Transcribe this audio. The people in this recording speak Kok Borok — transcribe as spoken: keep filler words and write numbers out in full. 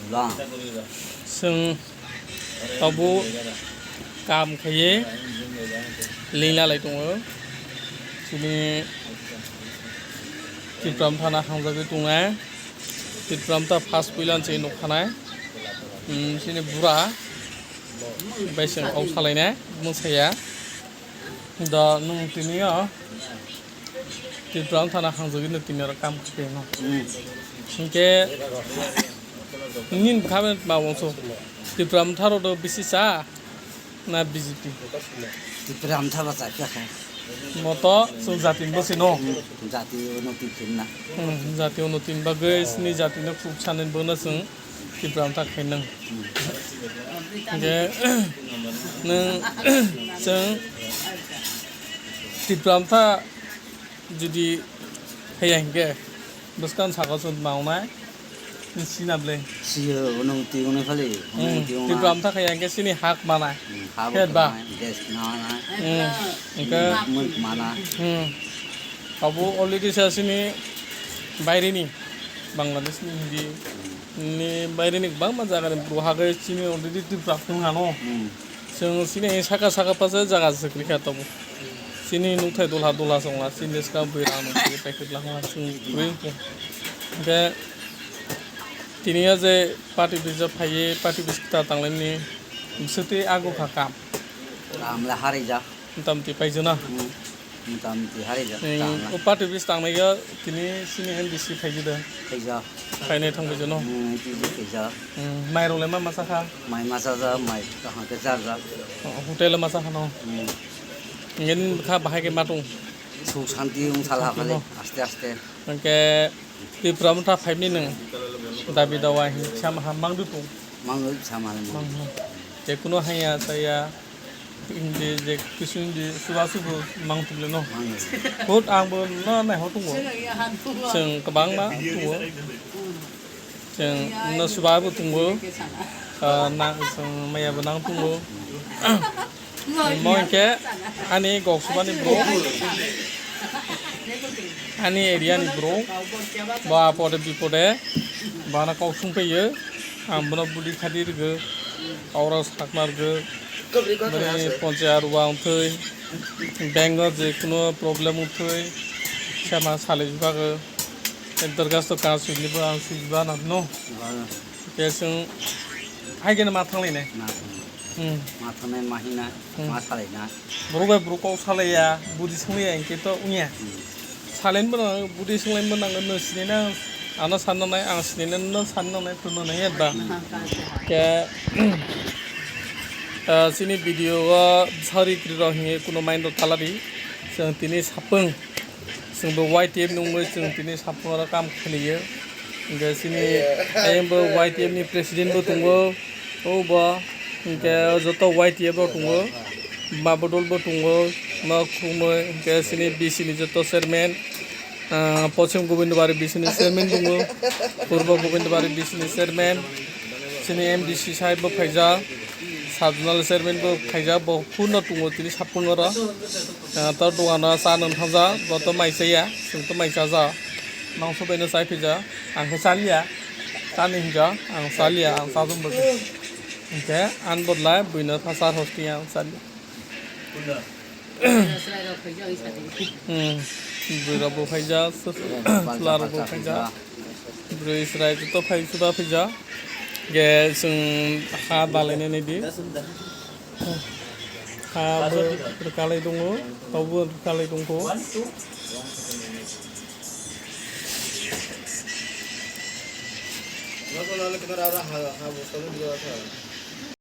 Chwng tabuk kam khaiwi lingla lai tongo. Chini Tipra Motha no hamjagwi tongnai. Tipra Motha first puila se nukhanai. Hmm, chini bura bai chwng kok salainai mwsaya. Da nwng tini o Tipra Motha no hamjagwi no tini oro kam khaikhe no. Hmm. Hinkhe nini bwkha bai ma wngso Tipra Motha rok do bisi cha na B J P? Tipra Motha ba cha kha kha. Moto chwng jati ni bwswi no. Hmm, jati o no tin tin na. Hmm, jati o no tin bagwi sini jati no khub sanani bono chwng Tipra Motha khainang. Hingke nwng chwng Tipra Motha jodi haya hingke bwskang saka chwng maunai sinable. Siyo, unung ti unung khali, unung ti unung. Tipra Motha khaya hingke sini hak mana. Hmm, hak mana, ba? Gas mana. Hmm, hingke mana. Hmm. Abo already sa sini baire ni, Bangladesh ni, Hindi ni baire ni kwbangma jaga ni bru hagwi chini already Tripura phung hano. Hmm. Chwng chini saka saka pasa jaga se kwrwi kha tongo. Chini nukthai dulha dulha chwngla chini ska bwrang nung twi paikhe bwlangma chwng kwrwi wngkhe. Hingkhe tini o je party office o phaiwi party office kwtal tanglaini bwswtwi ago kha kam. Kamla harijak. Motamoti paijana. Hmm. Motamoti harijak. Hmm, tangla. O party office tangnai o tini chini M D C phaijada. Phaijak. Phainai thang phaijano. Hmm, M D C phaijak. Hmm, mai rok le ma masa kha? Mai masa ja, mai kaham khe charjak. Oh, hotel le masa kha no. Hmm. Ngen kha bahai khe ma tung. Suk santi wng sal ha khali, aste aste. Hingke Tipra Motha phaimani nwng dabi dawa hinsa maha mangdu tung. Mangdu hinsa maha mangdu. Mangdu. Je kuno haya saya hindi je kisu hindi suba subu mang tung le no. Mangdu. Hot ang bo no nai ho tung bo. Chwng kwbangma tung bo. Chwng no suba bo tung bo. Ah, nang chwng maya bo nang tung bo. Mo hinkhe ani kok subani bro, ani area ni bro, bo apode bipode bana kok sung paiyo, ang bono budi khadi rwgo, oro sakma rwgo, bini ponche arwa wngthwi, bank o je kuno problem wngthwi, sema salai bagwi, dorgasto kansui ni bo ang sui bana no. Khe chwng hai khe ma thang lai nai. Ma thang nai. Hmm. Ma thang nai, ma hina, hmm, ma salai na. Borok bai borok kok salai ya, budi song ya, hinkhe to wng ya. Hmm. Salai bo nang, budi song lai bo nang, no sini na, ano san nai, ang sini na, no san nai, to no nai ya da. Hmm. Khe, ah, chini video o sorry kri rok hinwi kuno mind rok tala di. Chwng tini sapung. Chwngbo Y T F ni wngwi chwng tini saphang oro kam khlaiyo. Hwnkhe chini ayangbo Y T F ni president bo tongo, o bo hwnkhe joto Y T F rok tongo, Babodol bo tongo, nok khumui hwnkhe chini B C ni joto chairman, ah, Pochim Gobindobari B C ni chairman tongo, Purbo Gobindobari B C ni chairman, chini M D C sahib bo phaijak, sub zonal chairman bo phaijak, bo phurno tongo tini saphang oro. Ah, tor dogano cha nung thangja, bo to mai chaya, chwng to mai chaja. Mangso bai no chai phija, ang khe chaliya, chani hinja, ang chaliya, ang chajak bo. Hinkhe ani bodolai buino tha char hosti ang chaliya. Hmm, bwrwi rok bo phaijak, chwla rok bo phaijak. Bwrwi chwrai joto phai suda phaijak. Ge chwng ha dalainani di. Ha bo rwkalai tongo, abo bo rwkalai tongkho.